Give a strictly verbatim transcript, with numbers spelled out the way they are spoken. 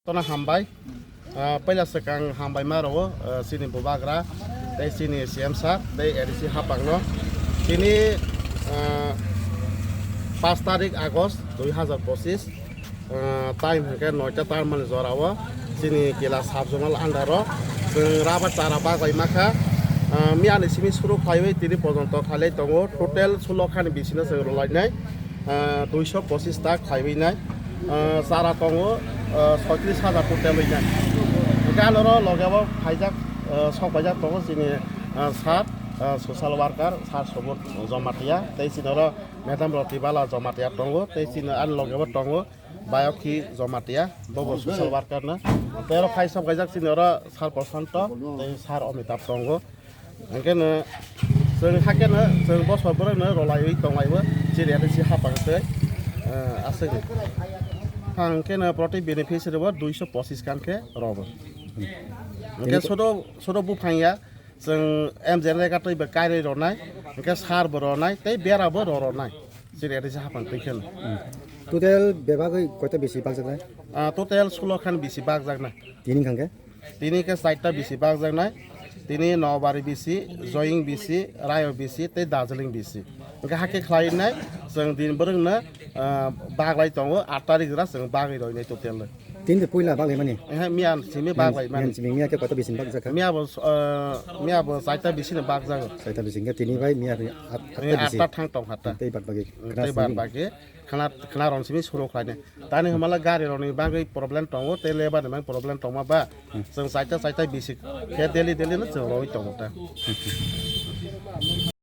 Tono hambai. Ah, puila swkang hambai ma rwo, ah, chini bubagra, tei chini C M sir, tei A D C hapangno. Tini, ah, paanch tarik August dui hazar pochis, ah, time hwnkhe noita tal mani jorao chini Kila sub zonal under o chwng rubber chara bagwi makha. Ah, miyani simi suru khlaiwi tini pojonto khailai tongo, total sulo khani bisino chwng rwlainai. Ah, duiso pochis ta khlaiwi nai. Ah, chara tongo, ah, soitris hajar total wi nai. Hwnkhe anoro logeo phaijak, ah, sok paijak tongo chini, ah, sir, ah, social worker, sir Subodh Jamatia, tei chini oro Madam Ratibala Jamatia tongo, tei chini ani logeo tongo Bayokhi Jamatia, bobo social worker no. Tei oro phai sok paijak chini oro sir Prashanto, tei sir Amitabh tongo. Hwnkhe no chwng hakhe no chwng bosor borok no rwlaiwi tonglaio, chiriya tei si hapang tei, eh, aswk. Hwnkhe no proti beneficiary bo duiso pochis kan khe robo. Hwnkhe sodo, sodo buphang ya, chwng M J N rega twi bo kairwi rwnai, hwnkhe sar bo rwnai, tei bera bo rw rwnai. Chiriya tei si hapang twi khe no. Total bebagwi koita bisi bakjaknai? Ah, total sulo khan bisi bakjaknai. Tini hwnkhe? Tini khe chaita bisi bakjaknai. Tini Nobari bisi, Joying bisi, Rayo bisi, tei Darjeeling bisi. Hwnkhe hakhe khlainai chwng din bwrwngno, ah, baglai tongo, aat tarik jora chwng bagwi roinai total. Tini de puila baglaimani? Ehe, miya simi baglaimani. Miya simi miya khe koita bisi bakjakha? Miya bo, ah, miya bo chaita bisi no bakjago. Chaita bisi hwnkhe tini bai miya ri at, Tini atta bisi. Atta thang tong hatta. Tei bad bagi Tei bad bagi. Khna, khna rong simi suru khlainai. Tani hwnmala gari rokni bagwi problem tongo, tei lebar ni bagwi problem tongma ba. Chwng chaita chaita bisi khe daily daily no chwng rogwi tongo ta.